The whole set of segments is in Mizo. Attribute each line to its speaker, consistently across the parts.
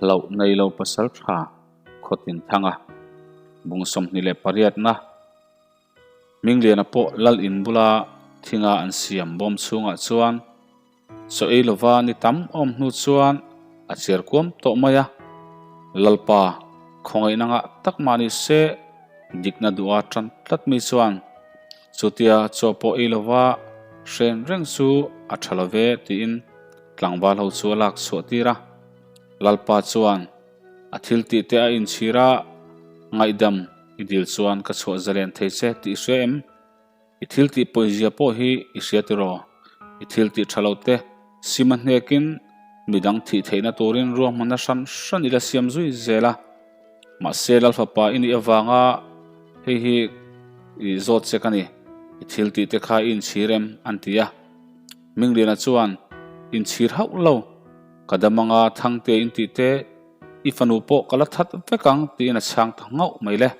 Speaker 1: Hlauh nei lo pasal tha khawtin thanga bung 28 na Hmingliana pawh lal in bula thinga an siam bawm chhungah chuan chaw ei lova ni tam awm hnu chuan a chiar kuam tawh mai a. Lalpa khawngaihna ngah tak mah ni se dikna duha tan tlat mi chuan chutia chaw pawh ei lova hren reng chu a tha love tiin tlangval ho chu a lak chhuah tir a. Lalpa chuan a thil tih te a inchhir a, ngaihdam i dil chuan ka chhuah zalen thei che tih i hria em? I thil tih pawizia pawh hi i hria tiraw? I thil tih tha lo te sim a hnekin midang thih theihna turin ruahmanna hran hran i la siam zui zel a. Mahse Lalfapa i nih avanga hei hi i zawt che ka ni, i thil tih te kha i inchhir em? an ti a. Mingliana chuan, Inchhir hauh lo, ka dam anga Thangte in tih te i fanu pawh ka la that vek ang tiin a chhang ta nghauh mai le.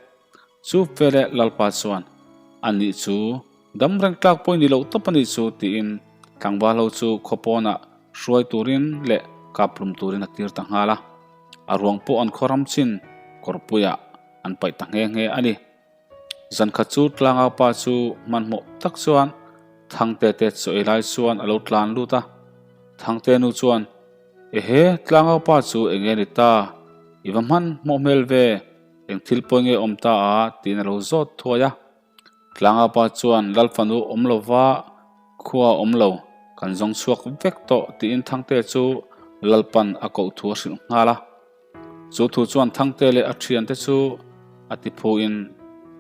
Speaker 1: Chu vele Lalpa chuan, A nih chu, dam reng tlak pawh i ni loh tawp a nih chu tiin tlangval ho chu khaw pawnah hruai turin leh kap hlum turin a tir ta nghal a. A ruang pawh an khaw ram chin kawrpuiah an paih ta nghe nghe a ni. Zankhat chu tlangau pa chu hmanhmawh tak chuan Thangte te chaw ei lai chuan a lo tlan lut a. Thangte nu chuan, Ehe, tlangau pa chu eng nge ni ta? I va hmanhmawh hmel ve, eng thil pawi nge awm ta a? tiin a lo zawt thuai a. Tlangau pa chuan, Lal fanu awm lo va, khua awm lo, kan zawng chhuak vek tawh, tiin Thangte chu Lalpan a koh thu a hrilh nghal a. Chu thu chuan Thangte leh a thiante chu a ti phuin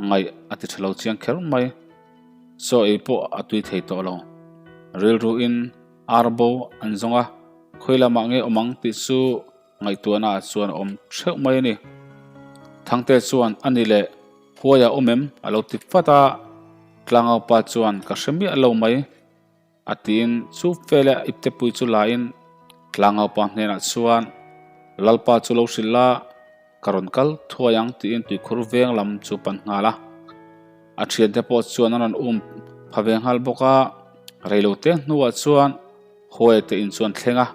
Speaker 1: ngaih a ti tha lo chiang kher mai. Chaw ei pawh a tui thei tawh lo. Rilruin ar bo an zawng a, khawi lamah nge awm ang tih chu ngaihtuahna ah chuan a awm theuh mai a ni. Thangte chuan a ni leh huai a awm em a lo ti fat a, Tlangaupa chuan ka hre miah lo mai. A tiin chu fele a iptepui chu lain tlangaupa hnenah chuan, Lalpa chu lo hrilh la, ka rawn kal thuai ang tiin tuikhur veng lam chu pan nghal a. A thiante pawh chuan an rawn um pha ve nghal bawk a, reilote hnuah chuan Huaia te in chuan thleng a,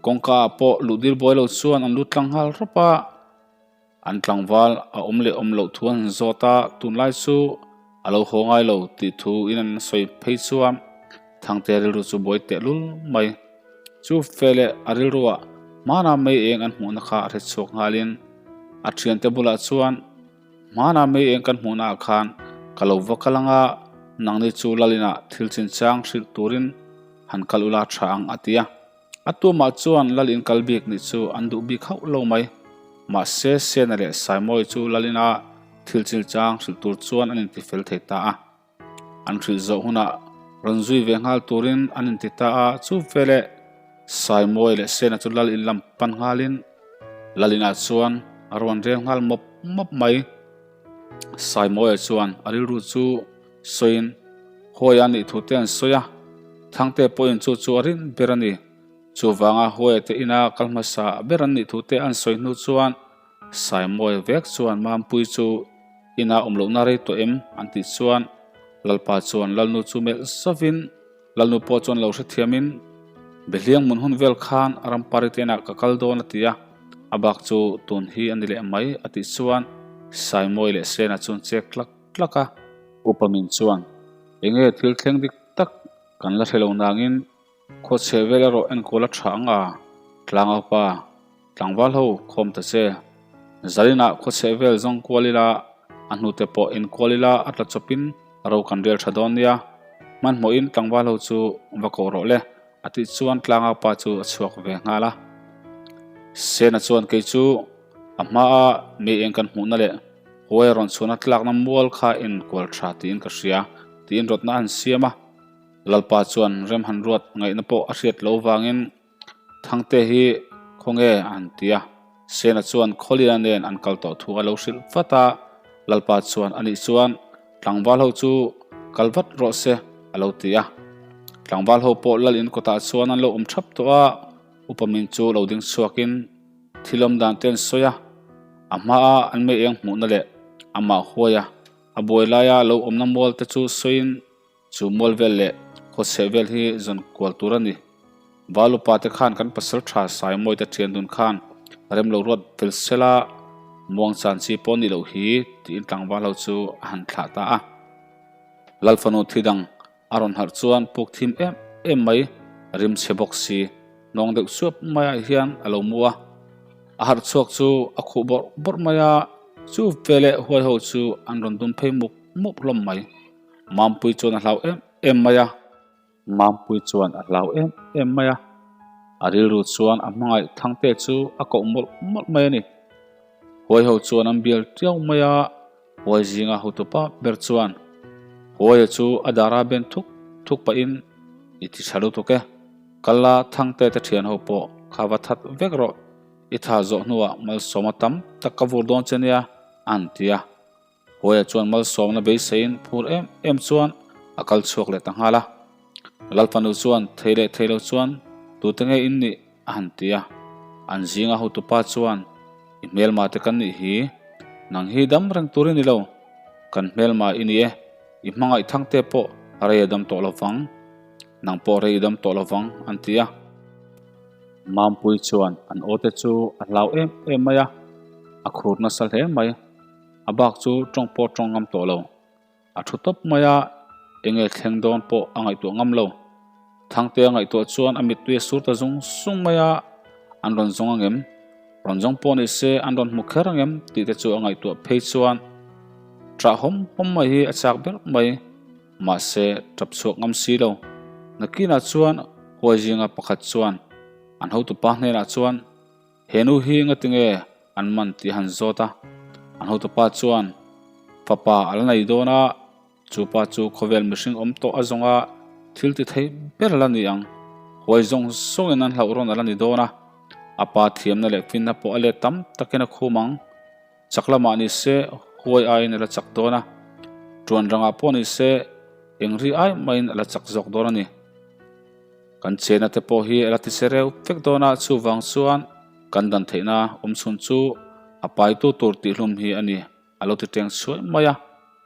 Speaker 1: kawngka ah pawh luh dil buai lo chuan an lut tlang nghal rawp a. An tlangval a awm leh awm loh thu an zawt a, tunlai chu a lo haw ngai lo tih thu in an sawi phei chuan Thangte rilru chu buai teh lul mai. Chu fe leh a rilruah hmana mei eng an hmuhna kha a hre chhuak nghalin a thiante bulah chuan hmana mei eng kan hmuhna ah khan ka lo va kal anga nangni chu Lalinah thil chinchang hrilh turin han kal ula tha ang a ti a. A tumah chuan Lal in kal bik nih chu an duh bik hauh lo mai. Mahse, Sena leh Saimawi chu Lal ina thil chilchang hrilh tur chuan an inti fel thei ta a. An hrilh zawh hunah rawn zui ve nghal turin an inti ta a, chu veleh Saimawi leh Sena chu Lal in lam pan nghalin Lal inah chuan a rawn rel nghal mawp mawp mai. Saimawia chuan a rilru chu sawiin Huaia nih thu te an sawi a, Thangte pawhin chu chu a rin ber a ni. Chuvanga Huaia te ina kal hmasa ber an nih thu te an sawi hnu chuan Saimawia vek chuan Mampui chu ina awm lohna rei tawh em an tih chuan Lalpa chuan Lalnu chu melh zovin Lalnu pawh chuan lo hrethiamin Behliang mun hun vel khan Rampari te inah ka kal dawn a ti a, a bak chu tun hi a ni leh mai a tih chuan Saimawia leh Sena chuan chek tlak tlak a. Upa min chuan, Enge thil thleng dik tak kan la hre lo nangin khaw chhe vel erawh enkawl a tha ang a, Tlangaupa, tlangval ho khawm ta che. Zalinah khaw chhe vel zawng kual ila, a hnute pawh enkual ila a tla chawpin ro kan rel tha dawn nia. Hmanhmawhin tlangval ho chu va koh rawh le, a tih chuan Tlangaupa chu a chhuak ve nghal a. Sena chuan kei chu a hmaa mi eng kan hmuhna leh Huai rawn chhuahna tlakna mual kha enkual tha tiin ka hria, tiin rawtna an siam a. Lalpa chuan rem han ruat ngaihna pawh a hriat loh vangin Thangte hi khawnge a han ti a. Sena chuan Khawliana nen an kal tawh thu a lo hrilh vat a. Lalpa chuan anih chuan tlangval ho chu kal vat rawh se a lo ti a. Tlangval ho pawh lal in kawtah chuan an lo awm thap tawh a, upa min chu lo ding chhuakin Thil awm dan te an sawi a, a hmaa an mei eng hmuhna leh amah huai a, a buai laia lo awmna mual te chu sawiin chu mual vel leh khawchheh vel hi zawn kual tur a ni. Valupa te khan kan pasal tha Saimawi te thian dun khan Rem lo ruat fel sela muang chan chi pawh nih loh hi tiin tlangval ho chu a han thlah ta a. Lalfanu thi dang a rawn harh chuan puk thim em em mai, rim chhe bawk si, nawng deuh suap maiah hian a lo mu a. A harh chhuak chu a khuh bawrh bawrh mai a, chu veleh huai ho chu an rawn dum phei mup mup hlawm mai. Mampui chuan a hlau em em mai a. Mampui chuan a hlau em em mai a, a rilru chuan a hmangaih Thangte chu a koh mawlh mawlh mai a ni. Huai ho chuan an bial tiau mai a, Huai zinga hotupa ber chuan Huaia chu a dara ben thuk thuk pahin I ti tha lutuk e, kal la Thangte te thian ho pawh kha va that vek rawh, i tha zawh hnuah malsawma tam tak ka vur dawn che nia, an ti a. Huaia chuan malsawmna beiseiin phur em em chuan a kal chhuak leh ta nghal a. Lalfanu chuan thei leh thei lo chuan tute nge in nih a han ti a. An zinga hotupa chuan i hmelma te kan nih hi, nang hi dam reng tur i ni lo, kan hmelma i ni e, i hmangaih thangte pawh rei a dam tawh lovang, nang pawh rei i dam tawh lovang an ti a. Mampui chuan an aw te chu a hlau em em mai a, a khur nasa hle mai. A bak chu tawng pawh tawng ngam tawh lo. A thu tawp mai a, enge thleng dawn pawh a ngaihtuah ngam lo. Thangte a ngaihtuah chuan a mittui a sur ta zung zung mai a, an rawn zawng angem? Rawn zawng pawh ni se an rawn hmu kher angem tih te chu a ngaihtuah phei chuan ṭah hawm hawm mai hi a chak ber mai. Mahse, ṭap chhuak ngam si lo. Nakinah chuan huai zinga pakhat chuan an hotupa hnenah chuan, He nu hi ngatinge an man tih a han zawt a, an hotupa chuan fapa a la nei dawn a, chu pa chu khawvel mihring awm tawh a zawnga thil ti thei ber a la ni ang, huai zawng zawngin an hlauh rawn a la ni dawn a, a pa thiamna leh finna pawh a let tam takin a khum ang, chak lamah ni se huai aiin a la chak dawn a, tuan rangah pawh ni se eng ri ai maiin a la chak zawk dawn a ni. Kan chena te pawh hi a la ti se reuh vek dawn a, chuvang chuan kan dan theihna awm chhun chu a paitu tur tihhlum hi a ni, a lo ti teng chhuai mai a.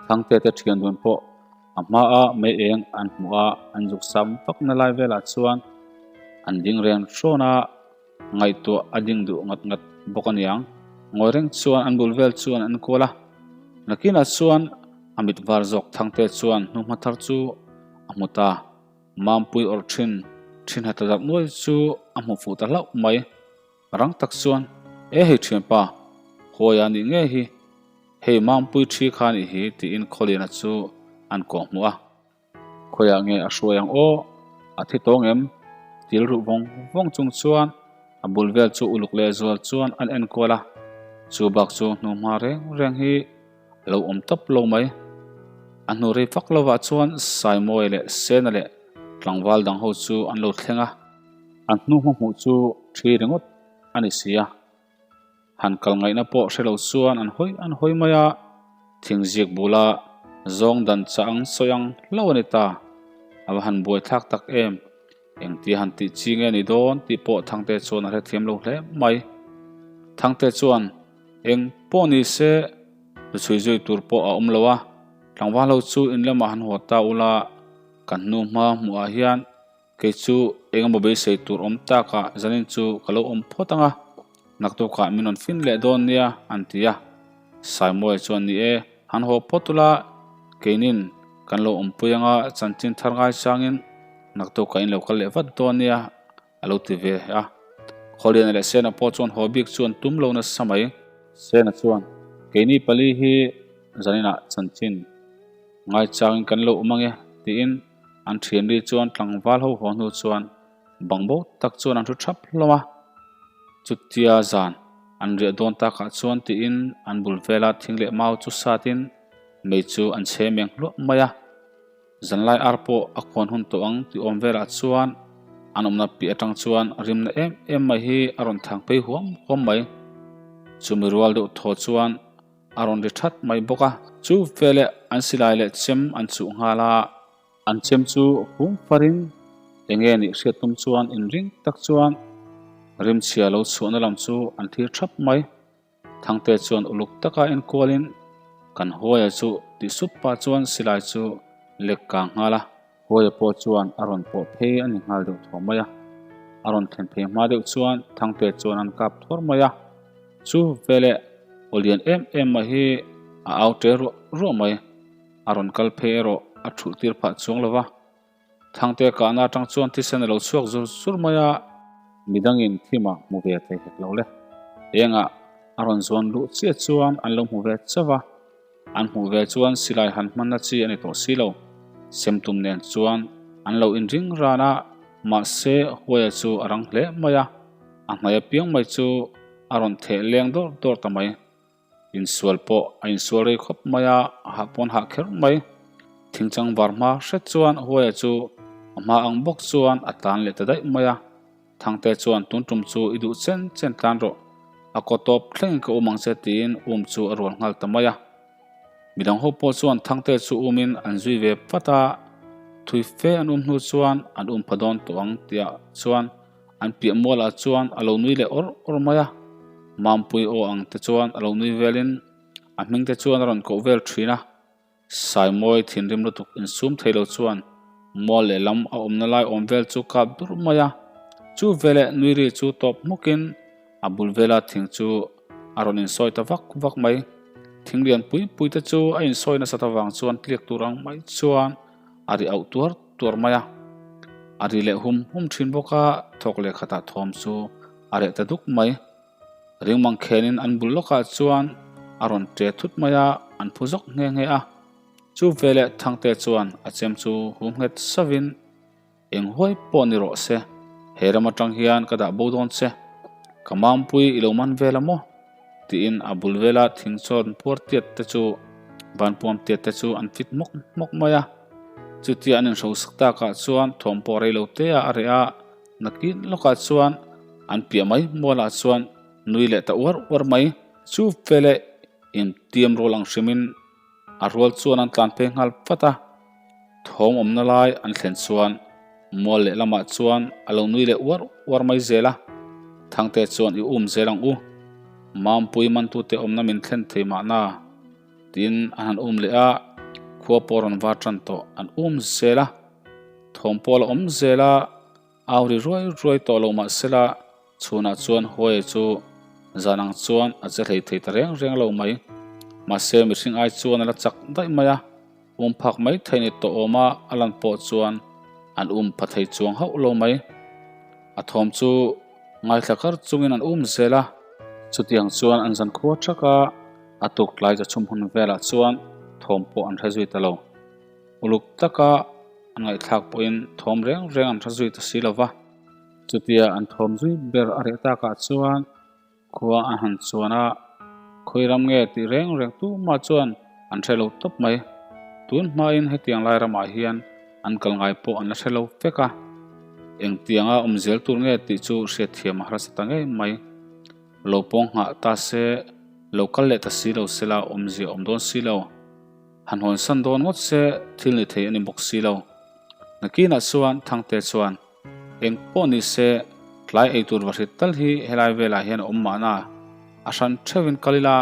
Speaker 1: Thangte te thian dun pawh a hmaa mei eng an hmuh a, an zuk sam vak na lai velah chuan an ding reng hrawn a, ngaihtuah a ding duh ngat ngat bawk a niang. Ngawi reng chuan an bul vel chuan an kual a, nakinah chuan a mit var zawk Thangte chuan hnuhma thar chu a hmu ta. Mampui awrh thin thin ha ta zak nuai chu a hmu fuh ta hlauh mai. Rang tak chuan, E hei thianpa, Huaia nih nge hi? Hei Mampui thi kha nih hi tiin Khawliana chu an kawh hmuh a. Khawiah nge a hruai ang aw? A thi tawng em? Til ruh vawng vawng chung chuan a bul vel chu uluk leh zual chuan an enkual a. Chu bak chu hnuhma reng reng hi A lo awm tawp lo mai. A hnu rei fak lovah chuan Saimawi leh Sena leh tlangval dang ho chu an lo thleng a. An hnu hmahmuh chu thi ringawt a ni si a. Han kal ngaihna pawh hre lo chuan an hawi an hawi mai a, thingzik bula zawng dan chah ang sawi ang hlauh a ni ta. A va han buaithlak tak em! Engtia han tih chi nge ni dawn tih pawh Thangte chuan a hrethiam lo hle mai. Thangte chuan eng pawh ni se lu chhui zui tur pawh a awm lo a, tlangval ho chu in lamah han haw ta ula, kan hnu hma hmuhah hian kei chu eng emaw beisei tur awm takah zanin chu ka lo awm phawt ang a, naktukah min rawn fin leh dawn nia an ti a. Saimawia chuan ni e, han haw phawt ula, keinin kan lo awmpui anga chanchin thar ngaichangin naktukah in lo kal leh vat dawn nia a lo ti ve a. Khawliana leh Sena pawh chuan haw bik chu an tum lo nasa mai. Sena chuan, Keini pali hi zaninah chanchin ngaichangin kan lo awm ange tiin an thianri chuan tlangval ho haw hnu chuan Bangbo tak chuan an thu thap hlawm a, chutia zan an riah dawn takah chuan tiin an bul vela thing leh mau chu satin mei chu an chhe meng hluah mai a. Zanlai ar pawh a khuan hun tawh ang tih awm velah chuan an awmna piah atang chuan rimna em em mai hi a rawn thang phei huam huam mai. Chumi rual deuh thaw chuan a rawn ri that mai bawk a. Chu veleh an silai leh chem an chuh nghal a. An chem chu hung farin enge nih hriat tum chuan inring tak chuan rimchhia lo chhuahna lam chu an thlir thap mai. Thangte chuan uluk taka enkualin kan Huaia chu tih sup pah chuan silai chu lek kang nghal a. Huaia pawh chuan a rawn pawh phei a ni nghal deuh thaw mai a. A rawn thlen phei hma deuh chuan Thangte chuan an kap thawr mai a. Chu veleh aw lian em em mai hi a au ṭe ruah ruah mai. A rawn kal phei erawh a ṭhulh tir phah chuang lo va. Thangte kahna aṭang chuan thisen a lo chhuak zur zur mai a. Midangin thim a hmu ve thei hek lo le. Engah a rawn zuan luh chiah chuan an lo hmu ve chauh a. An hmuh ve chuan silai han hmanna chi a ni tawh si lo. Semtum nen chuan an lo inring ran a, mahse Huaia chu a rang hle mai a, a hnaih apiang mai chu a rawn theh leng dawr dawr ta mai. Insual pawh a insual rei khawp mai a, a hah pawn hah kher mai. Thingchang var hma hret chuan Huaia chu a hma ang bawk chuan a tlan leh ta daih mai a. Thangte chuan tun tum chu i duh chen chen tlan rawh, a kaw tawp thlengin ka um ang che tiin um chu a rual nghal ta mai a. Midang ho pawh chuan Thangte chu umin an zui ve vat a, thui fe an um hnu chuan an um pha dawn tawh ang tihah chuan an piah mualah chuan a lo nui leh awr awr mai a. Mampui aw ang te chuan a lo nui velin a hming te chuan a rawn koh vel thin a. Saimawi thinrim lutuk insum thei lo chuan mual lehlam a awmna lai awm vel chu kap dur mai a, chu veleh nui ri chu tawp hmukin a bul vela thing chu a rawn insawi ta vak vak mai. Thing lian pui pui te chu a insawi nasat avang chuan tliak tur ang mai chuan a ri auh tuar tuar mai a, a ri leh hum hum thin bawk a, thawk leh khatah thawm chu a reh ta duk mai. Ring mang khenin an bul lawkah chuan a rawn ṭe thut mai a, an phu zawk nghe nghe a. Chu veleh Thangte chuan a chem chu hum nghet savin, Eng huai pawh ni rawh se, he ram aṭang hian ka dah bo dawn che, ka mampui i lo man vel a maw? tiin a bul vela thing chawn puar tiat te chu vanpuam tiat te chu an fit hmawk hmawk mai a. Chutia an inhrosak takah chuan thawm pawh rei lo te a a reh a, Nakin lawkah chuan an piah mai mualah chuan nui leh ta uar uar mai. Chu veleh intiam rual ang hrimin a rual chuan an tlan phei nghal vat a. Thawm awmna lai an thlen chuan mual lehlamah chuan a lo nui leh uar uar mai zel a. Thangte chuan i um zel ang u. Mampui mantute awmna min thlen thei mahna tiin an han um leh a, khua pawh rawn var tan tawh an um zel a. Thawm pawl a awm zel a, au ri ruai ruai tawh lo mah sela chhunah chuan Huaia chu zan ang chuan a che hlei thei ta reng reng lo mai. Mahse mihring ai chuan a la chak daih mai a, um phak mai thei ni tawh awm a a lan pawh chuan an um pha thei chuang hauh lo mai. A thawm chu ngaithla kar chungin an um zel a. Chutiang chuan an zan khua thak a, a tuk tlai chachhum hun velah chuan thawm pawh an hre zui ta lo. Uluk taka an ngaihthlak pawhin thawm reng reng an hre zui ta si lo va. Chutia an thawm zui ber a reh takah chuan khua an han chuan a, khawi ram nge tih reng reng tumah chuan an hre lo tawp mai. Tun hmain hetiang lai ramah hian an kal ngai pawh an la hre lo vek a, engtianga awm zel tur nge tih chu hriatthiam a harsa ta ngei mai. Lo pawng nghah ta se, lo kal leh ta si lo sela awmzia awm dawn si lo. Han hawnsan dawn ngawt se thil ni thei a ni bawk si lo. Nakinah chuan Thangte chuan, Eng pawh ni se, tlai ei tur va hrit tal hi helai velah hian a awm mahna, a hran theuhin kal ila,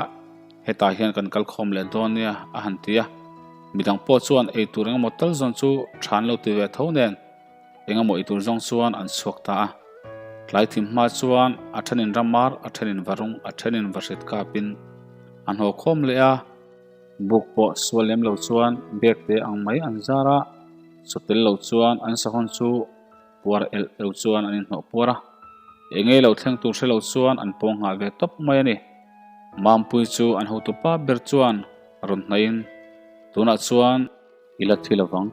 Speaker 1: hetah hian kan kal khawm leh dawn nia a han ti a. Midang pawh chuan ei tur engemaw tal zawn chu tha an lo ti ve tho nen engemaw ei tur zawng chuan an chhuak ta a. Tlai thim hma chuan a thenin ramar, a thenin varung, a thenin vahrit kapin an haw khawm leh a. Buk pawh sual lem lo chuan bag te ang mai an zar a, chaw tel lo chuan an sahawn chu puar elh elh chuan an inhnawh puar a. Eng ei lo thleng tur hre lo chuan an pawng nghah ve tawp mai a ni. Mampui chu an hotupa ber chuan rawn hnaihin, Tunah chuan I la thi lovang.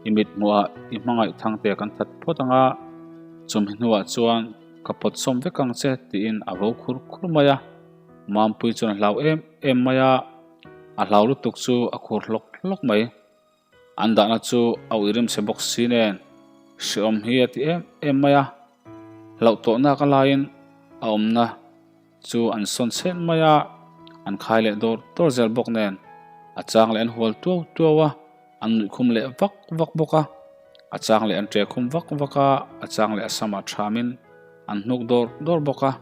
Speaker 1: I mit hmuhah i hmangaih thangte kan that phawt ang a, chumi hnuah chuan ka pawt sawm vek ang che tiin a vo khur khur mai a. Mampui chuan a hlau em em mai a, a hlau lutuk chu a khur hlawk hlawk mai. An dahna chu a uirim chhe bawk si nen hreawm hi a ti em em mai a. Hlauh tawhnak a laiin a awmna chu an sawn chhet mai a, an khai leh dawr dawr zel bawk nen a chang leh an hual tuau tuau a, an nuih khum leh vak vak bawk a, a chang leh an ṭe khum vak vak a, a chang leh a samah ṭhamin an hnuk dawr dawr bawk a.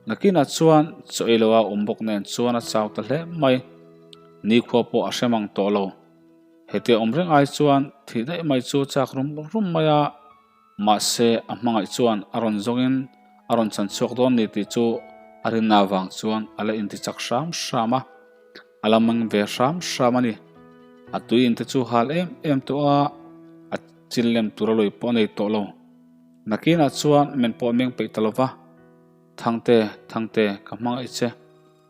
Speaker 1: Nakinah chuan chaw ei loa awm bawk nen chuan a chau ta hle mai. Nikhua pawh a hre mang tawh lo. Hetia awm reng ai chuan thih daih mai chu chak rum rum mai a. Mahse, a hmangaih chuan a rawn zawngin a rawn chan chhuak dawn ni tih chu A rinna avang chuan a la inti chak hram hram a, a la meng ve hram hram a ni. A tui inte chu hal em em tawh a, a chil lem tur a lui pawh a nei tawh lo. Nakinah chuan men pawh a meng peih ta lo va, Thangte, Thangte, ka hmangaih che,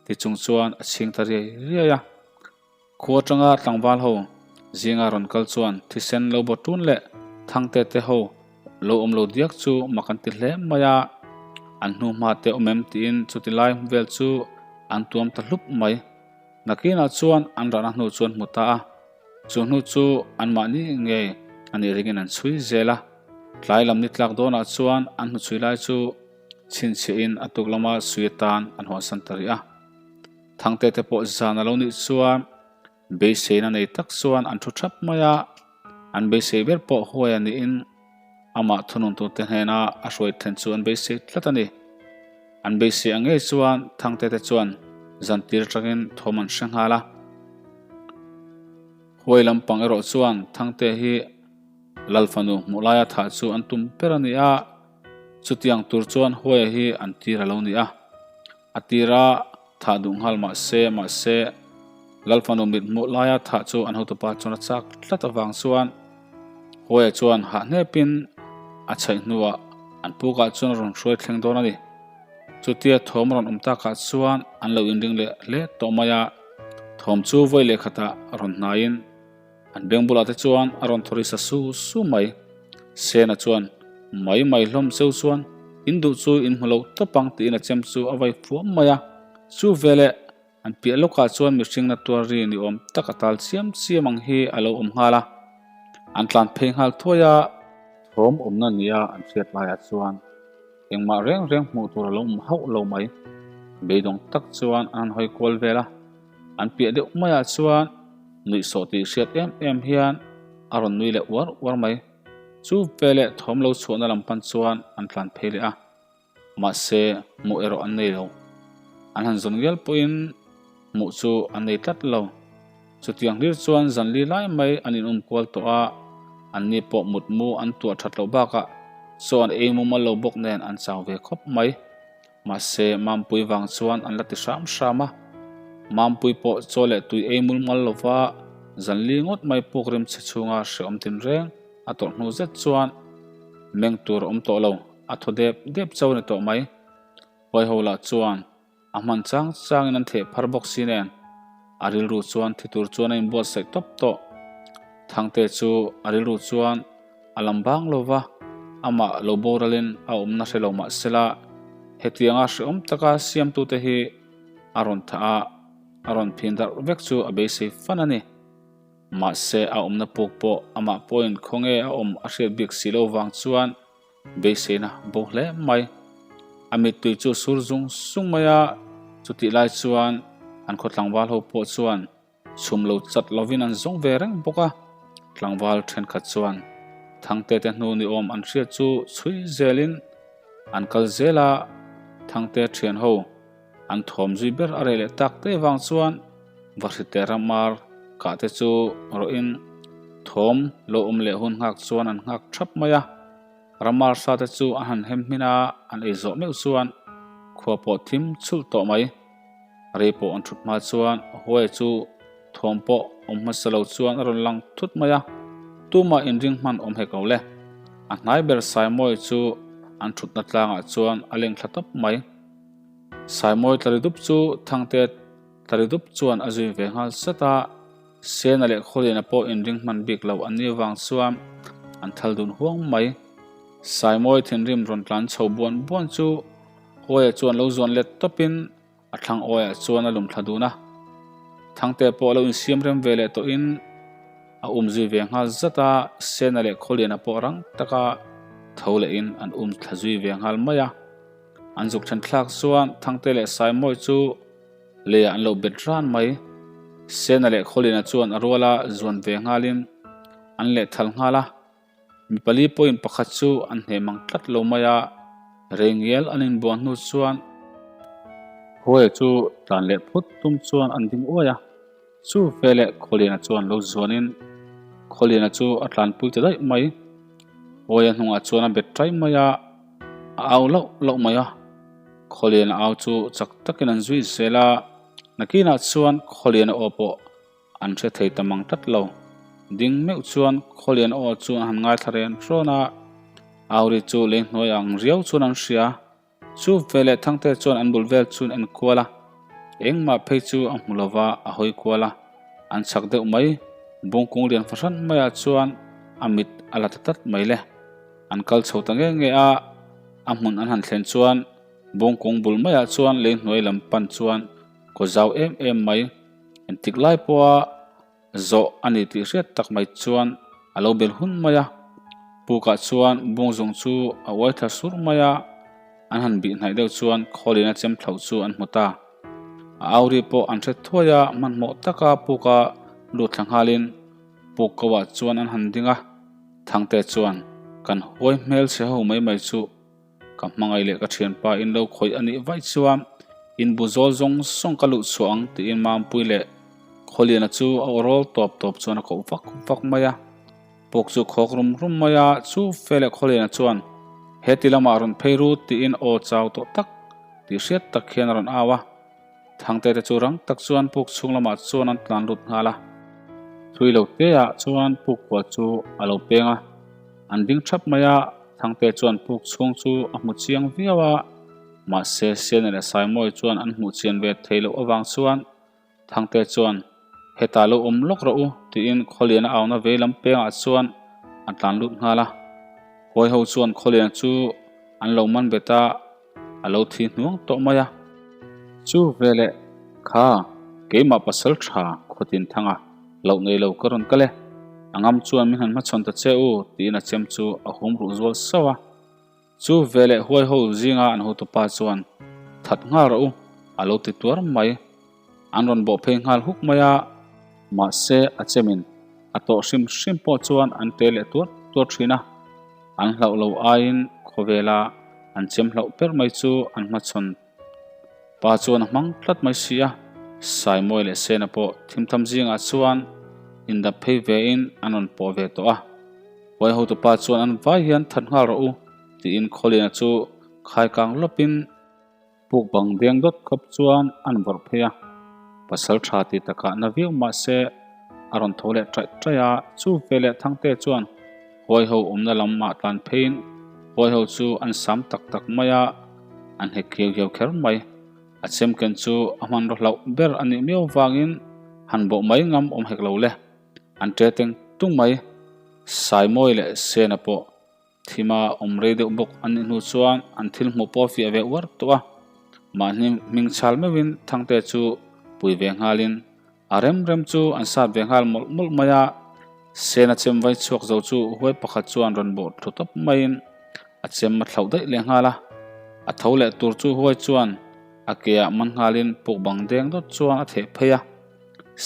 Speaker 1: ti chung chuan a chhing ta riai riai a. Khua atanga tlangval ho zinga rawn kal chuan thisen lo baw tun leh Thangte te ho lo awm lo diak chu mak an ti hle mai a, an hnu hma te awm em tiin chuti lai vel chu an tuam ta hlup mai. Nakinah chuan an rahna hnu chu an hmu ta a, chu hnu chu anmahni ngei a nih ringin an chhui zel a, tlai lam ni tlak dawnah chuan an hnuchhui lai chu chhinchhiahin a tuk lama sui atan an hawnsan ta rih a. Thangte te pawh zan a lo nih chuan beiseina nei tak chuan an thu thap mai a, an beisei ber pawh huai a niin amah thununtute hnena a hruai thlen chu an beisei tlat a ni. An beisei ang ngei chuan Thangte te chuan zan tir atangin thawm an hre nghal a. Huai lampang erawh chuan Thangte hi Lal fanu hmuh laia thah chu an tum ber a ni a, chutiang tur chuan Huaia hi an tir a lo ni a. A tira thah duh nghal mah se, mahse, Lalfanu mit hmuh laia thah chu an hotupa chuan a chak tlat avang chuan Huaia chuan hah hnepin a chhaih hnuah an pukah chuan a rawn hruai thleng dawn a ni. Chutia thawm rawn awm takah chuan an lo inring leh hle tawh mai a, thawm chu vawi leh khatah rawn hnaiin An beng bulah te chuan a rawn thaw ri sa su su mai. Sena chuan, Mai mai hlawm cheu chuan in duh chu in hmu lo tawp ang tiin a chem chu a vai fuam mai a. Chu veleh an piah lawkah chuan mihring na tuar ri ni awm tak a tal chiam chiam ang hi a lo awm nghal a. An tlan phei nghal thuai a. Thawm awmna nia an hriat laiah chuan engmah reng reng hmuh tur a lo awm hauh lo mai. Beidawng tak chuan an han hawi kual vel a. An piah deuh maiah chuan nuihsawh tih hriat em em hian a rawn nui leh uar uar mai. Chu veleh thawm lo chhuahna lam pan chuan an tlan phei leh a, mahse hmuh erawh an nei lo. An han zawn ngial pawhin hmuh chu an nei tlat lo. Chutiang hlir chuan zan li lai mai an inum kual tawh a, anni pawh mutmu an tuah that loh bakah chaw an ei mumal lo bawk nen an chau ve khawp mai. Mahse, Mampui vang chuan an la ti hram hram a. Mampui pawh chaw leh tui ei mulmal lova zan li ngawt mai puk rim chhe chhunga hrehawm tinreng a tawrh hnu zet chuan meng tur a awm tawh lo, a thaw dep dep chauh a ni tawh mai. Huaiho lah chuan a hman chang changin an theh phar bawk si nen a rilru chuan thi tur chuan a inbuatsaih tawp tawh. Thangte chu a rilru chuan A lam bang lo va, amah lo boralin a awmna hre lo mah sela, hetianga hrehawm taka siamtute hi a rawn thah a, a rawn phin darh vek chu a beisei fan a ni. Mahse, a awmna puk pawh amah pawhin khawnge a awm a hriat bik si lo vang chuan beiseina bo hle mai. A mittui chu sur zung zung mai a, chutih lai chuan an khaw tlangval ho pawh chuan Chhum lo chat lovin an zawng ve reng bawk a, tlangval thenkhat chuan Thangte te hnu ni awm an hriat chu chhui zelin an kal zel a, Thangte thian ho an thawm zui ber a reh leh tak te vang chuan Vahrite ramar kah te chu rawhin thawm lo awm leh hun nghak chuan an nghak thap mai a, ramar sa te chu an han hem hmin a, an ei zawh meuh chuan khua pawh thim chhulh tawh mai. Rei pawh an thut hma chuan Huai chu thawm pawh awm hmasa lo chuan a rawn lang thut mai a, tumah inring hman awm hek lo le. A hnai ber Saimawi chu an thutna tlangah chuan a leng thla tawp mai. Saimawi tlari dup chu Thangte tlari dup chuan a zui ve nghal zat a, Sena leh Khawliana pawh inring hman bik lo an nih vang chuan an thal dun huang mai. Saimawi thinrim rawn tlan chho buan buan chu Huaia chuan lo zuan let tawpin a thlang awiah chuan a lum thla dun a. Thangte pawh a lo insiam rem ve leh tawhin a um zui ve nghal zat a, Sena leh Khawliana pawh rang taka tho lehin an um thla zui ve nghal mai a. An zuk then thlak chuan Thangte leh Saimawi chu leiah an lo bet ran mai. Sena leh Khawliana chuan a ruala zuan ve nghalin an lehthal nghal a. Mi pali pawhin pakhat chu an hneh mang tlat lo mai a, rei ngial an inbuan hnu chuan Huaia chu tlan leh phut tum chuan an ding uai a, chu veleh Khawliana chuan lo zuanin Khawliana chu a tlanpui ta daih mai. Huaia hnungah chuan a bet tai mai a, a au lauh lauh mai a. Khawliana au chu chak takin an zui zel a, nakinah chuan Khawliana aw pawh an hre thei ta mang tlat lo. Ding meuh chuan Khawliana aw chu an han ngaithla ren hrawn a, au ri chu lei hnuai ang riau chuan an hria. Chu veleh Thangte chuan an bul vel chu an en kual a, engmah phei chu a hmu lova a hawi kual a, an chak deuh mai. Bungkung lian fahran maiah chuan a mit a la ta tlat mai le. An kal chho ta nge nge a, a hmun an han thlen chuan Bungkung bul maiah chuan lei hnuai lam pan chuan kaw zau em em mai. Engtik lai pawha zawh a ni tih hriat tak mai chuan a lo bel hun mai a. Pukah chuan bung zawng chu a uai thla sur mai a, an han bih hnaih deuh chuan khawlina chem thlauh chu an hmu ta. A au ri pawh an hre thuai a, hmanhmawh taka puka lut thla nghalin puk ko ah chuan an han ding a, Thangte chuan kan huai hmel chhe ho mai mai chu Ka hmangaih leh ka thianpa in lo khawih a nih vaih chuan in bu zawl zawng zawng ka luh chhuah ang tiin Mampui leh Khawliana chu a aw rawl tawp tawp chuan a koh vak vak mai a. Puk chu khawk rum rum mai a, chu fe leh Khawliana chuan he ti lamah rawn phei rut tiin aw chau tawh tak tih hriat tak hian a rawn au a. Thangte te chu rang tak chuan puk chhung lamah chuan an tlan lut nghal a. Thui lo te ah chuan puk kua chu a lo peng a, an ding thap mai a, Thangte chuan puk chhung chu a hmu chiang viau a, mahse Siana leh Saimawi chuan an hmuh chian ve thei loh avang chuan Thangte chuan hetah lo awm lawk rawh u tiin Khawliana auna vei lam pengah chuan a tlan lut nghal a. Huai ho chuan Khawliana chu an lo man bet a. A lo thi hnuang tawh mai a. Chu veleh kha keimah pasal tha khawtin thanga loh nei lo ka rawn kal e. A ngam chuan min han hmachhawn ta che u tiin a chem chu a hum ruh zual sauh a. Chu veleh huai ho zinga an hotupa chuan that nghal rawh u a lo ti tuar mai. An rawn bawh phei nghal huk mai a. Mahse a chemin a tawh hrim hrim pawh chuan an te leh tuar tuar thin a. An hlauh lo aiin khawvela an chem hlauh ber mai chu an hmachhawn pa chuan a hmang tlat mai si a. Saimawi leh Sena pawh thimtham zingah chuan indap phei vein an rawn pawh ve tawh a. Huai hotupa chuan an vai hian that nghal rawh u tiin Khawliana chu khaikang lawpin Puk bang deng dawt khawp chuan an vawrh phei a, pasal tha ti takah na viau mah se a rawn tho leh ṭaih ṭaih a, chu veleh Thangte chuan huai ho awmna lam ah tlan pheiin huai ho chu an sam tak tak mai a, an hek hiau hiau kher mai. A chemken chu a hmanraw hlauh ber a nih miau vangin han bawh mai ngam awm hek lo le, an ṭe teng tung mai. Saimawi leh Sena pawh Thima awm rei deuh bawk an nih hnu chuan an thil hmuh pawh a fiah ve uar tawh a, mahni hming chhal meuhin Thangte chu pui ve nghalin a rem rem chu an sat ve nghal mawlh mawlh mai a, Sena chem vai chhuak zo chu huai pakhat chuan rawn bawh thlu tawp maiin a chem a thlauh daih leh nghal a, a tho leh tur chu huai chuan a ke ah man nghalin puk bang deng dawt chuan a theh phei a,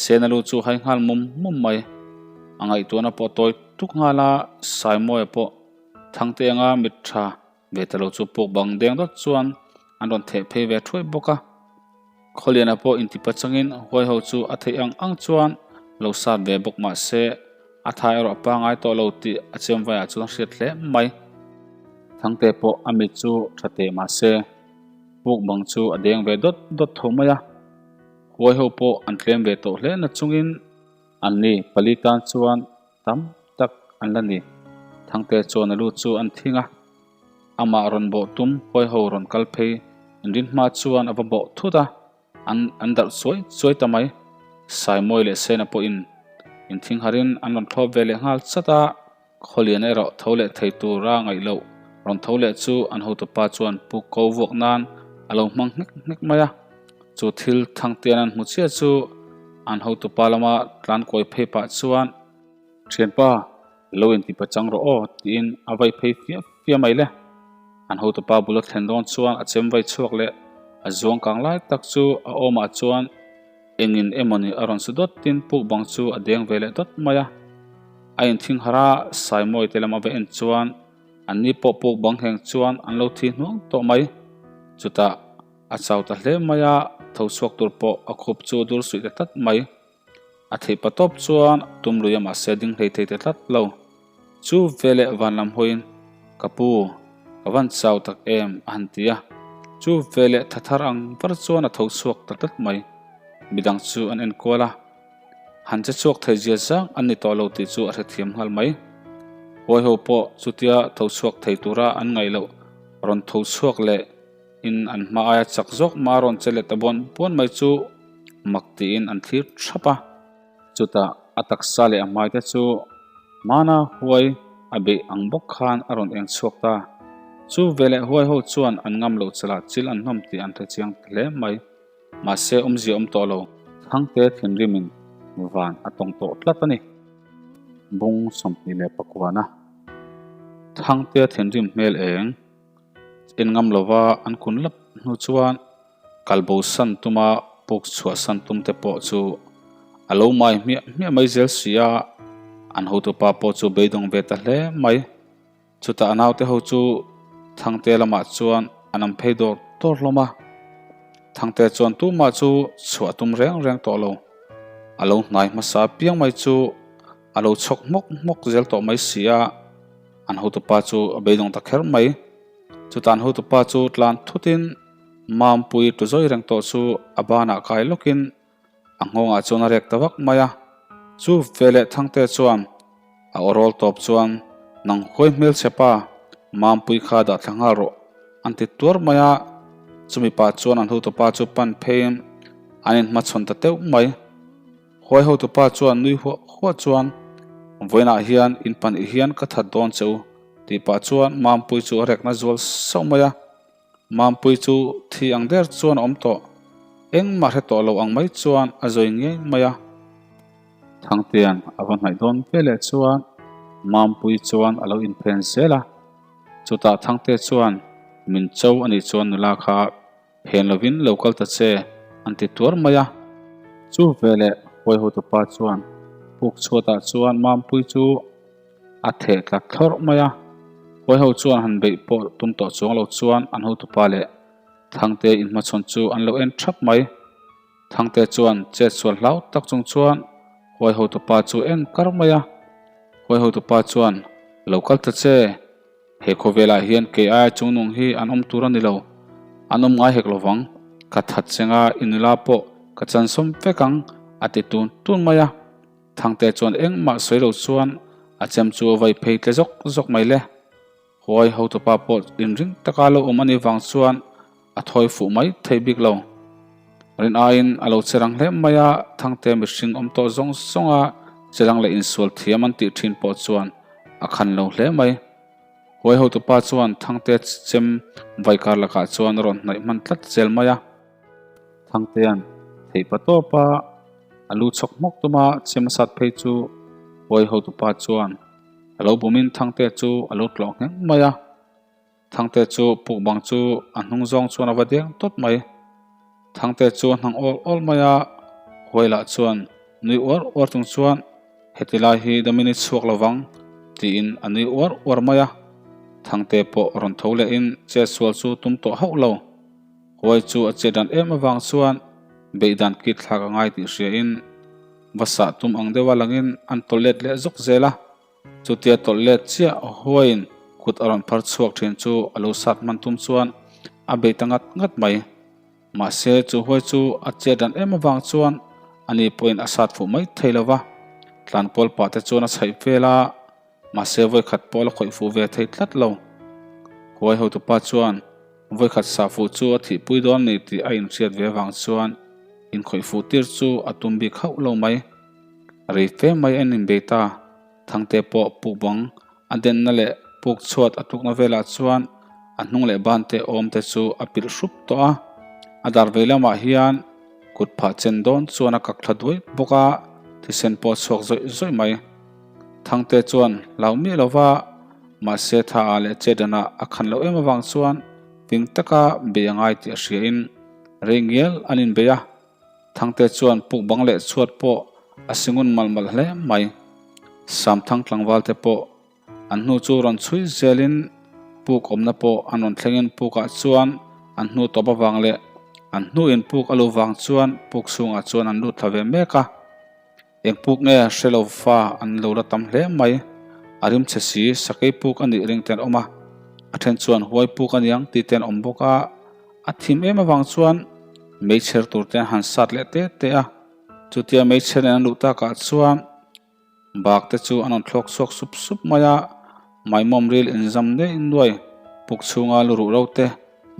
Speaker 1: Sena lu chu hai nghal mum mum mai. A ngaihtuahna pawh tawi tuk nghal a, Saimawia pawh Thangte anga mit tha ve ta lo chu puk bang deng dawt chuan an rawn theh phei ve thuai bawk a. Khawliana pawh intipa changin huai ho chu a theih ang ang chuan lo sat ve bawk mah se a tha erawh a pangai tawh lo tih a chem vaiah chuan a hriat hle mai. Thangte pawh a mit chu tha teh mah se puk bang chu a deng ve dawt dawt tho mai a. Huai ho pawh an tlem ve tawh hle na chungin anni pali tan chuan tam tak an la ni. Thangte chuan a lu chu an thing a, amah rawn bawh tum huai ho rawn kal phei inrin hma chuan a va bawh thut a, an an darh chuai chuai ta mai. Saimawi leh Sena pawhin inthing harin an rawn thlawp ve leh nghal chat a. Khawlian erawh tho leh thei tura ngaih loh rawn tho leh chu an hotupa chuan pu ko vuak nan a lo hmang hnek hnek mai a. Chu thil Thangtian an hmu chiah chu an hotupa lama tlan kawi phei pah chuan, Thianpa, lo inti pachang rawh aw tiin a vai phei fia fia mai le. An hotupa bula thlen dawn chuan a chem vai chhuak leh a zuang kang lai tak chu a awmah chuan Engin emawni a rawn su dawt tin puk bang chu a deng ve leh dawt mai a. A inthing harh a, Saimawi te lam a va en chuan an ni pawh puk bang heng chuan an lo thi hnuang tawh mai. Chutah a chau ta hle mai a, tho chhuak tur pawh a khup chu dur suih ta tlat mai. A theih pa tawp chuan tum lui a mahse ding hlei thei ta tlat lo. Chu veleh van lam hawiin, Ka pu, ka van chau tak em? a han ti a. Chu veleh tha thar ang var chuan a tho chhuak ta tlat mai. Midang chu an enkual a. Han che chhuak thei zia zang an ni tawh lo tih chu a hrethiam nghal mai. Huai ho pawh chutia tho chhuak thei tura an ngaih loh rawn tho chhuak leh in an hma aia chak zawk mah a rawn che leh ta buan buan mai chu mak tiin an thlir thap a. Chutah a taksa leh a hmai te chu hmana huai a beih ang bawk khan a rawn eng chhuak ta. Chu veleh huai ho chuan an ngam loh chalah chil an hnawm tih an hre chiang ta hle mai. Mahse awmzia awm tawh lo. Thangte thinrimin van a tawng tawh tlat a ni. Bung 21 Thangte thinrim hmel eng en ngam lova an kun lap hnu chuan kalbo san tuma puk chhuah san tum te pawh chu a lo mai hmiah hmiah mai zel si a, an hotupa pawh chu beidawng ve ta hle mai. Chutah a naute ho chu Thangte lamah chuan an awm phei dawr dawr hlawm a, Thangte chuan tumah chu chhuah tum reng reng tawh lo. A lo hnai hmasa piang mai chu a lo chhawk hmawk hmawk zel tawh mai si a, an hotupa chu a beidawng ta kher mai. Chutah an hotupa chu tlan thutin Mampui tu zawi reng tawh chu a banah kai lawkin A nghawngah chuan a rek ta vak mai a, chu veleh Thangte chuan a aw rawl tawp chuan nang huai hmelchhe pa Mampui kha dah thla nghal rawh an ti tuar mai a, chumi pah chuan an hotupa chu pan pheiin an inhmachhawn ta teuh mai. Huai hotupa chuan nui huah huah chuan vawiinah hian in pahnih hian ka that dawn che u tih pah chuan Mampui chu a rekna zual sauh mai a. Mampui chu thi ang der chuan a awm tawh. Engmah hre tawh lo ang mai chuan a zawi ngei mai a. Thangtea'n a va hnaih dawn ve leh chuan Mampui chuan a lo inphen zel a. Chutah Thangtea chuan min cho a nih chuan nula kha phen lovin lo kal ta che an ti tuar mai a. Chu veleh Huaihotupa chuan puk chhuatah chuan Mampui chu A theh tla thlawrh mai a, Huai ho chuan han beih pawh tum tawh chuang lo chuan an hotupa leh Thangte inhmachhawn chu an lo en thap mai. Thangte chuan chet sual hlau tak chung chuan Huai hotupa chu en kar mai a, Huai hotupa chuan lo kal ta che, he khawvelah hian kei aia chungnung hi an awm tur a ni lo, an awm ngai hek lovang, ka that chenga i nula pawh ka chansawm vek ang a ti tun tun mai a. Thangte chuan engmah sawi lo chuan a chem chu a vai phei tle zawk zawk mai le. Huai hotupa pawh inring taka lo awm a nih vang chuan a thawi fuh mai thei bik lo. Rin aiin a lo che rang hle mai a, Thangte mihring awm tawh zawng zawng a che rang leh insual thiam an tih thin pawh chuan a khan lo hle mai. Huai hotupa chuan Thangte chem vai kar lakah chuan a rawn hnaih hman tlat zel mai a. Thangtea'n theihpa tawpa a lu chhawk hmawk tuma chim a sat phei chu Huai hotupa chuan a lo bumin Thangtea chu a lo tlawh ngheng mai a. Thangtea chu puk bang chu a hnung zawng chuan a va deng tawt mai. Thangtea chu a hnang awl awl mai a, Huai lah chuan nui uar uar chung chuan heti lai hi damin i chhuak lovang tiin a nui uar uar mai a. Thangtea pawh rawn tho lehin chetsual chu tum tawh hauh lo. Huai chu a chet dan em avang chuan beih dan kit thlak a ngai tih hria in va sah tum ang deuha langin an tawlh let leh zawk zel a. Chutia tawlh let chiah Huaiin kut a rawn phar chhuak thin chu a lo sat hman tum chuan a bei ta ngat ngat mai. Mahse chu Huai chu a chet dan em avang chuan ani pawhin a sat fuh mai thei lo va, tlankual pah te chuan a chhaih vel a. Mahse vawikhat pawh la khawih fuh ve thei tlat lo. Huai hotupa chuan vawikhat sah fuh chu a thihpui dawn ni tih a inhriat ve avang chuan inkhawih fuh tir chu a tum bik hauh lo mai. Rei fe mai an inbei ta. Thangte pawh puk bang a denna leh puk chhuat a tlukna velah chuan a hnung leh bante awm te chu a pilh hrup tawh a. A dar vei lamah hian kut phah chen dawn chuan a kak thla duai bawk a, thisen pawh a chhuak zawih zawih mai. Thangte chuan hlau miah lo va, mahse tha ah leh Chedanah a khan loh em avang chuan fing taka bei a ngai tih a hria in rei ngial an inbei a. Thangte chuan puk bang leh chhuat pawh a singun malh malh hle mai. Samthang tlangval te pawh an hnu chu rawn chhui zel in puk awmna pawh an rawn thleng in puk ah chuan an hnu tawp avang leh an hnu in puk a lu vang chuan puk chhungah chuan an lut thla ve mek a. Eng puk nge hre lo fa an lo la tam hle mai. A rim chhe si, sakei puk a nih ring te an awm a, a then chuan huai puk a niang tih te an awm bawk a. A thim em avang chuan meichher tur te an han sat leh te te a, chutia meichher nen an luh takah chuan bak te chu an rawn thlawk chhuak sup sup mai a, maimawm ril inzam nuai nuai puk chhunga lu ruh ro te,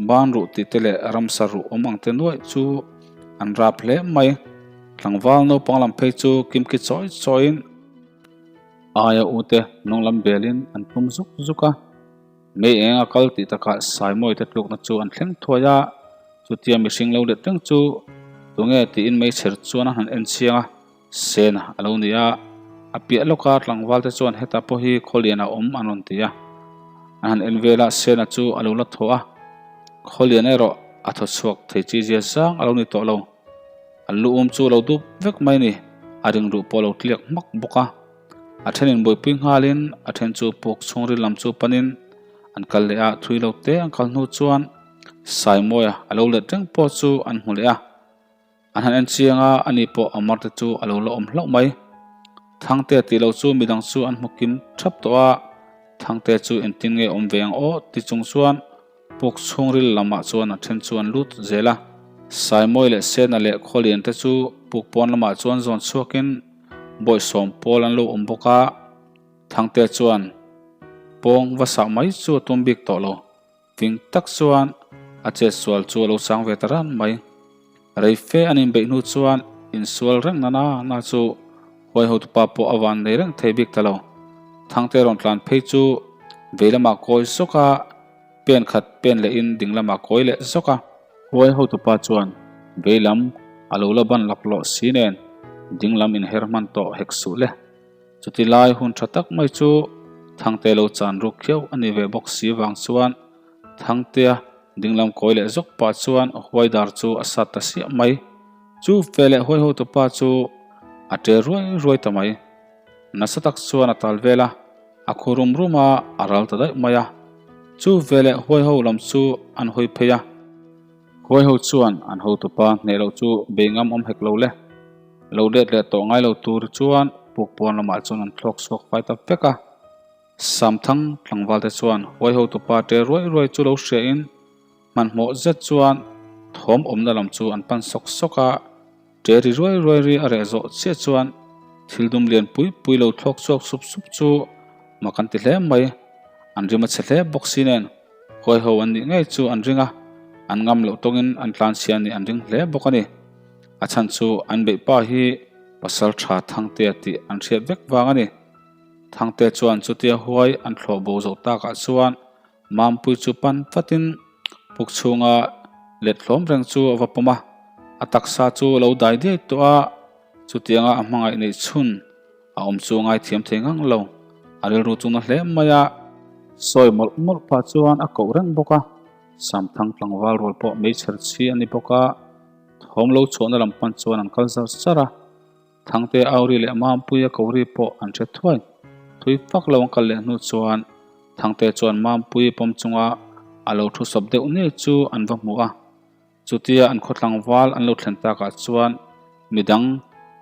Speaker 1: ban ruh tih te leh ramsa ruh awm ang te nuaih chu an rap hle mai. Tlangval naupang lam phei chu kimki chawi chawiin aia ute hnung lam belin an tum zuk zuk a. Mei eng a kal tih takah Saimawi te tlukna chu an thleng thuai a, chutia mihring lo let reng chu tunge tiin meichher chuan a han en chiang a, Sena a lo ni a, a piah lawka tlangval te chuan hetah pawh hi Khawlian a awm an rawn ti a, an han en vel a, Sena chu a lo la thaw a, Khawlian erawh a thaw chhuak thei chi zia zang a lo ni tawh lo, a lu um chu a lo dup vek mai ni, a ringruh pawh a lo tliak hmak bawk a. A thenin buaipui nghalin a then chu puk chhungril lam chu panin an kal leh a, thui lo te an kal hnu chuan Saimawia a lo let reng pawh chu an hmu leh a, an han en chiang a, ani pawh a mar te chu a lo la awm hlauh mai. Thangte tih loh chu midang chu an hmu kim thap tawh a, Thangte chu engtin nge awm ve ang aw ti chung chuan Puk chhungril lamah chuan a then chu an lut zel a, Saimawi leh Sena leh Khawlian te chu puk pawn lamah chuan zawn chhuakin Bawihsawm pawl an lo awm bawk a, Thangte chuan pawng va sah mai chu a tum bik tawh lo. Fing tak chuan a chetsual chu a lo chang ve ta ran mai. Rei fe an inbeih hnu chuan insual reng na na na chu huai hotupa pawh a van nei reng thei bik ta lo. Thangte rawn tlan phei chu vei lamah kawi zawk a, Pen khat pen lehin ding lamah kawi leh zawk a. Huai hotupa chuan vei lam a lo la ban laklawh si nen ding lam inher hman tawh hek suh le. Chuti lai hun tha tak mai chu Thangte lo chan ruk khiau a ni ve bawk si vang chuan Thangtea ding lam kawi leh zawk pah chuan huai dar chu a sat ta siah mai. Chu fe leh huai hotupa chu a ṭe ruai ruai ta mai. Nasa tak chuan a tal vel a, a khu rum rum a, a ral ta daih mai a. Chu veleh huaiho lam chu an hawi phei a. Huaiho chuan an hotupa hneh loh chu bei ngam awm hek lo le. Lo let leh tawh ngai lo tur chuan puk pawn lamah chuan an thlawk chhuak fai ta vek a. Samthang tlangval te chuan huaiho tupa ṭe ruai ruai chu lo hria in hmanhmawh zet chuan thawm awmna lam chu an pan sawk sawk a. Ṭe ri ruai ruai ri a reh zawh chiah chuan thil dum lian pui pui lo thlawk chhuak sup sup chu mak an ti hle mai. An rim a chhe hle bawk si nen huai ho an nih ngei chu an ring a, an ngam loh tawngin an tlanchhia nih an ring hle bawk a ni. A chhan chu an beih pa hi pasal tha Thangtea tih an hriat vek vang a ni. Thangtea chuan chutia huai an thlawh bo zawh takah chuan Mampui chu pan fatin puk chhunga let hlawm reng chu a va pawm a, a taksa chu a lo dai diai tawh a, chutianga a hmangaih neih chhun a awm chu a ngaithiam thei ngang lo, a rilru chu na hle mai a. Sawi mawlh mawlh pah chuan a koh reng bawk a, Samthang tlangval rual pawh meichher chhi a ni bawk a, thawm lo chhuahna lam pan chuan an kal zar zar a. Thangte Auri leh Mampuia Kori pawh an hre thuai. Thui fak lo an kal leh hnu chuan Thangte chuan Mampui pawm chunga a lo thu sawp deuh ngei chu an va hmu a. Chutia an khaw tlangval an lo thlen takah chuan midang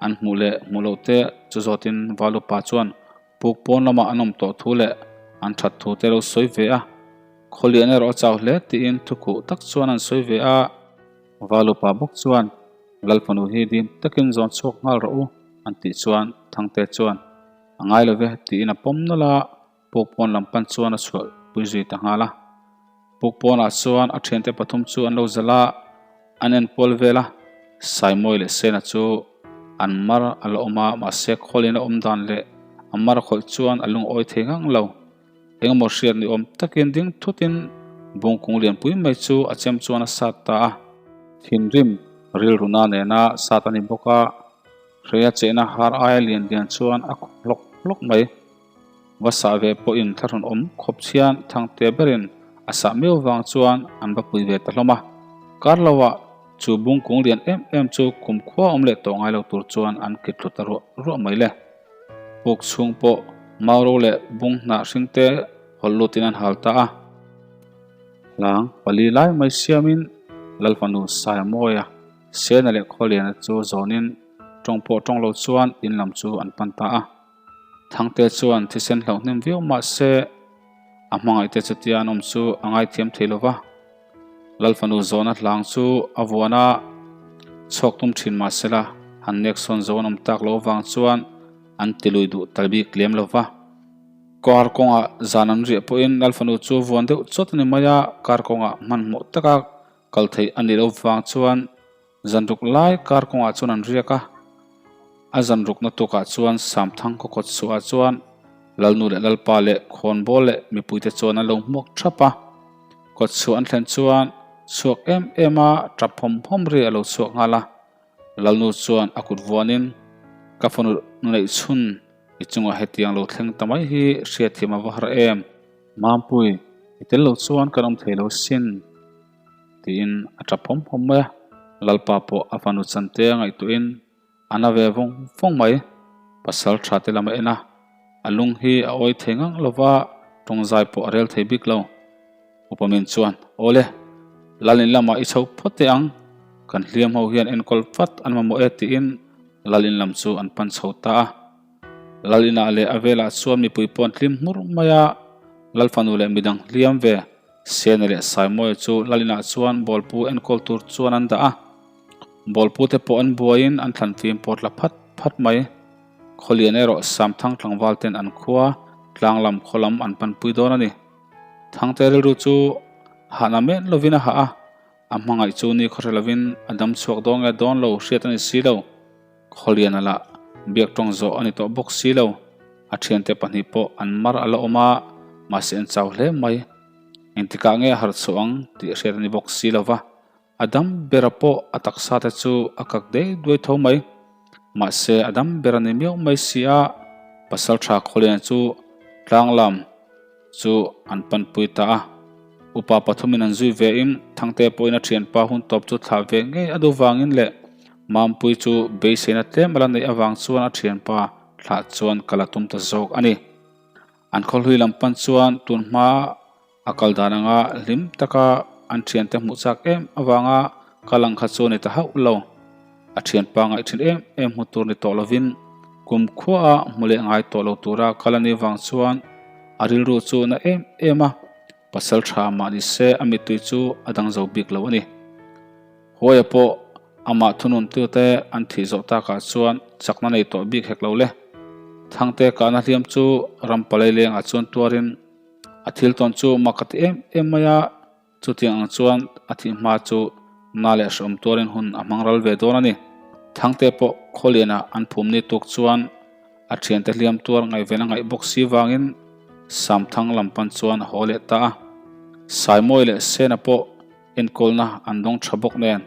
Speaker 1: an hmuh leh hmuh loh te chu zawtin Valupa chuan puk pawn lamah an awm tawh thu leh an that thu te lo sawi ve a. Khawlian erawh a chau hle tiin thukhuh tak chuan an sawi ve a. Valupa bawk chuan Lalfanu hi dim takin zawn chhuak nghal rawh u, an tih chuan Thangte chuan, A ngai lo ve, tiin a pawm nawlh a, puk pawn lam pan chuan a chhuah pui zui ta nghal a. Puk pawnah chuan a thiante pathum chu an lo zalh a, an en kual vel a, Saimawi leh Sena chu an mar a la awm a, mahse khawlin a awm dan leh a mar khawih chuan a lungawi thei ngang lo. Engemaw hriat ni awm takin ding thutin bungkung lianpui mai chu a chem chuan a sat ta a. Thinrim rilruna nena sat a ni bawk a, hreia chehna har aia lian lian chuan a khup hlawk hlawk mai. Va sah ve pawhin thlahrun awm khawp chhian Thangte berin a sah miau vang chuan an va pui ve ta hlawm a. Kar loah chu bungkung lian em em chu kumkhua awm leh tawh ngai lo tur chuan an kit thlu ta ruah ruah mai le. Puk chhung pawh mauro leh bung hnah hring te hawlh lutin an hal ta a. Hlang pali lai mai siamin Lalfanu Saimawia, Sena leh Khawliana chu zawnin tawng pawh tawng lo chuan in lam chu an pan ta a. Thangte chuan thisen hlauh hnem viau mah se a hmangaihte chutia an awm chu a ngaithiam thei lo va. Lalfanu zawhna hlang chu a vuan a, chhuak tum thin mah sela han nek sawn zo an awm tak loh avang chuan an ti lui duh tal bik lem lo va. Kar kawngah zan an riah pawhin Lalfanu chu vuan deuh chawt a ni mai a, kar kawngah hmanhmawh taka kal theih a nih loh vang chuan Zanruk lai kar kawngah chuan an riak a, a zanrukna tukah chuan Samthang khaw kawt chhuahah chuan Lalnu leh Lalpa leh Khawnbawl leh mipuite chuan an lo hmuak thap a. Kawt chhuah an thlen chuan chhuak em em a tap hawm hawm ri a lo chhuak nghal a. Lalnu chuan a kut vuanin, Ka fanu neih chhun i chungah hetiang lo thleng ta mai hi hriatthiam a va har em? Mampui, i tel lo chuan kan awm thei lo sin. Tiin a tap hawm hawm mai a, Lalpa pawh a fanu chante a ngaihtuahin a na ve vawng vawng mai. Pasal tha te lam a en a, a lung hi a awi thei ngang lo va, tawngzai pawh a rel thei bik lo. Upamin chuan, Awle, Lalin lamah i chho phawt teh ang, kan hliam ho hian enkawl vat an mamawh e tiin Lalin lam chu an pan chho ta a. Lal inah leh a velah chuan mipui pawh an tlim hmur mai a, Lal fanu leh midang hliam ve Sena leh Saimawia chu Lal inah chuan bawlpu enkawl tur chuan an dah a. Bawlpu te pawh an buaiin an thlan fim pawt la phat phat mai. Khawlian erawh Samthang tlangval ten an khua tlang lam khaw lam an panpui dawn a ni. Thangte rilru chu hahna men lovin a hah a, a hmangaih chu ni khaw hre lovin a dam chhuak dawn nge dawn lo hriat a ni si lo. Khawliana lah biak tawng zawh a ni tawh bawk si lo. A thiante pahnih pawh an mar a la awm a, mahse an chau hle mai. Engtikah nge a harh chhuah ang tih hriat a ni bawk si lo va. A dam bera pawh a taksa te chu a kak dei duai tho mai. Mahse a dam ber a ni miau mai si a, Pasaltha Khawliana chu tlang lam chu an panpui ta a. Upa pathumin an zui ve in Thangte pawhin a thianpa hun tawp chu thlah ve ngei a duh vangin leh Mampui chu beiseina tlem a la neih avang chuan a thianpa thlah chuan kal a tum ta zawk a ni. An khawhlui lam pan chuan tun hma a kal dan anga hlim taka an thiante hmuh chak em avanga kal ang kha chu a ni ta hauh lo. A thianpa ngaih thin em em hmu tur ni tawh lovin kum khuaah hmu leh ngai tawh lo tura kal a nih vang chuan a rilru chu na em em a, pasal tha mah ni se a mittui chu a dang zo bik lo a ni. Huaia pawh amah thununtute an thih zawh takah chuan chakna nei tawh bik hek lo le. Thangte kahna hliam chu ram palai lengah chuan tuarin a thil tawn chu mak a ti em em mai a, Chutiang ang chuan a thih hma chu na leh hrehawm tuarin hun a hmang ral ve dawn a ni. Thangte pawh Khawliana an phum ni tuk chuan a thiante hliam tuar ngaihven a ngaih bawk si vangin Samthang lam pan chuan a haw leh ta a. Saimawi leh Sena pawh enkawlna an dawng tha bawk nen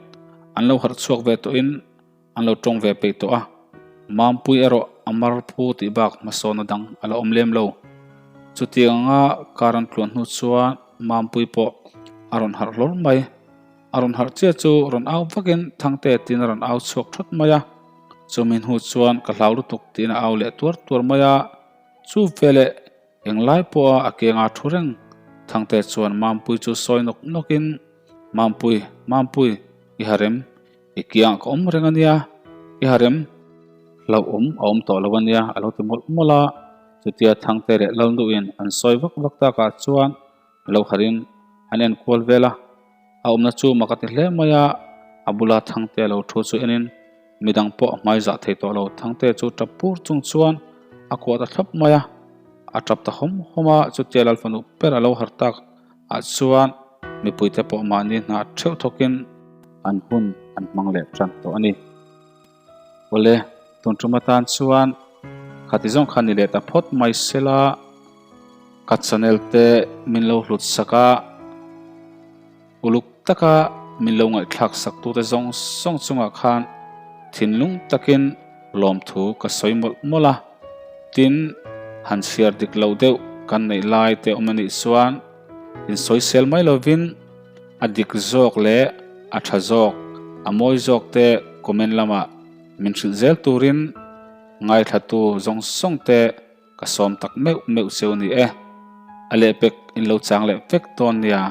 Speaker 1: an lo harh chhuak ve tawhin An lo tawng ve peih tawh a, Mampui erawh a mar phu tih bak hmasawna dang a la awm lem lo. Chutiang anga kar an tluan hnu chuan Mampui pawh a rawn harh hlawr mai. A rawn harh chiah chu rawn au vakin Thangte tiin a rawn au chhuak thawt mai a. Chumi hnu chuan ka hlau lutuk tiin a au leh tuar tuar mai a, chu veleh Englai pawha a kenga thu reng Thangte chuan Mampui chu sawi nawk nawkin, Mampui, Mampui, i harem, i kiangah ka awm reng a nia, i harem, hlauhawm a awm tawh lo a nia a lo ti mawlh mawlh a. Chutia Thangte leh Lalnuin an sawi vak vak takah chuan lo harin an en kual vel a, a awmna chu mak a ti hle mai a, a bula Thangte lo thu chu enin midang pawh a hmai zah thei tawh lo, Thangte chu tap pur chung chuan a kuah ta thlap mai a, a tap ta hawm hawm a, chutia Lalfanu ber a lo har tak ah chuan mipuite pawh mahni hna theuh thawkin an hun an hmang leh tan tawh a ni. Awle, tun tum atan chuan khati zawng kha ni leh ta phawt mai sela, ka channel te min lo hlut sak a, uluk taka min lo ngaihthlak sak tute zawng zawng chungah khan thinlung takin lawmthu ka sawi mawlh mawlh a, tin han chhiar dik lo deuh kan neih lai te awm anih chuan insawisel mai lovin, A dik zawk leh a tha zawk, a mawi zawk te comment lamah min hrilh zel turin ngaithlatu zawng zawng te ka sawm tak meuh meuh cheu ni e. A lehpek in lo chang leh vek dawn nia.